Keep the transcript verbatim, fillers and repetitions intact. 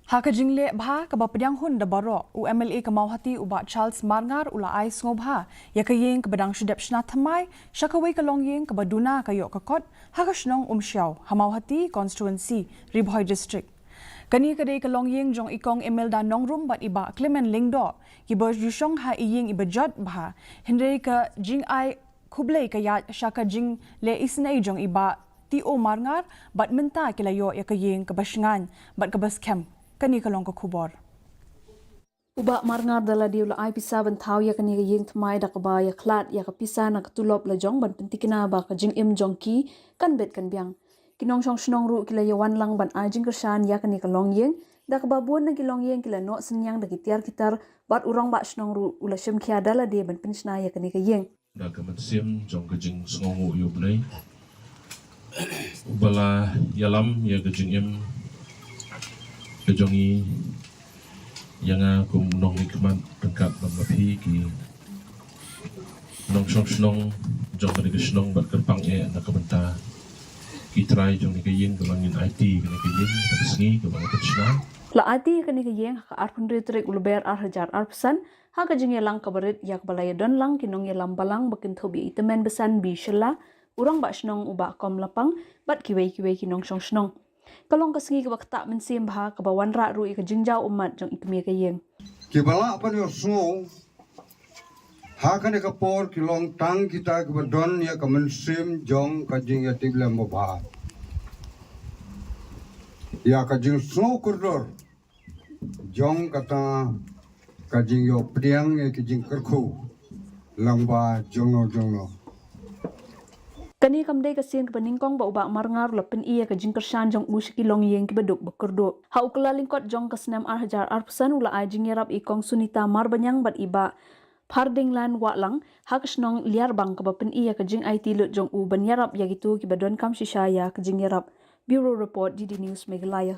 Ha ka jingleh bha kaba pdiang hun da baroh, u M L A ka Mawhati u Bah Charles Marngar u la ai sngewbha ïa ka ïing kaba dang shu dep shna thymmai sha kawei ka longïing kaba duna ka ïoh ka kot ha ka shnong Umshiaw ha Mawhati constituency, Ri Bhoi District. Kane ka dei ka longïing jong i Kong Imelda Nongrum bad i Bah Clement Lyngdoh, kiba ju shong ha i ïing iba jot bha, hynrei ka jingai khublei ka ïaid sha ka jingleh isynei jong i Bah T O Marngar bad mynta ki la ïoh ïa ka ïing kaba shngaiñ bad kaba skhem. Kane ka long ka khubor. U Bah Marngar da lade u la ai pisa ban thaw ïa kane ka ïing thymmai da kaba ïakhlad ïa ka pisa na ka tulop la jong ban pyntikna ba ka jingim jong ki kan bit kan biang. Ki nongshong shnong ruh ki la ïawan lang ban ai jingkyrshan ïa kane ka longïing, da kaba bun na ki longïing ki la noh synñiang da ki tiar ki tar, bad u rangbah shnong ruh u la shimkhia da lade ban pynshna ïa kane ka ïing. Da ka mynsiem jong ka jingsngewnguh ïa U Blei, uba la ïalam ïa ka jingim ka jong ngi, ïa nga kum u nongmihkhmat, ryngkat bad ma phi ki nongshong shnong jong kane ka shnong bad kyrpang eh na ka bynta ki trai jong kane ka ïing, kaba ngin aiti kane ka ïing ha ka sngi kaba nga pynshna. La aiti ïa kane ka ïing ha ka arphew hynriew tarik u Lber ar hajar arphew san, ha ka jingïalang kaba rit ïa kaba la ïadon lang ki nongïalam balang ba kynthup ïa i Tymmen Basan B Shylla, u rangbah shnong u Bah Kom Lapang, bad kiwei kiwei ki nongshong shnong. Ka long ka sngi kaba ktah mynsiem bha, kaba wanrah ruh ïa ka jingjaw ummat jong i kmie ka ïing. Kiba lah ban ïohsngew ha kane ka por ki long tang kita kiba don ïa ka mynsiem jong ka jingïatiplem babha, ïa ka jingsngew kordor jong kata ka jingïoh pdiang ïa ki jingkyrkhu lyngba jongno jongno. Kane kam dei ka sien kaba nyngkong ba u Bah Marngar u la pyni ïa ka jingkyrshan jong u sha ki longïing kiba duk ba kyrduh. Ha u kylla lyngkot jong ka snem ar hajar arphew san u la ai jingïarap i Kong Sunita Marbaniang bad i Bah Phardinglan Wahlang ha ka shnong Liarbang, kaba pyni ïa ka jingaiti lut jong u ban ïarap ïa kito kiba donkam shisha ïa ka jingïarap. Bureau Report, D D News Meghalaya.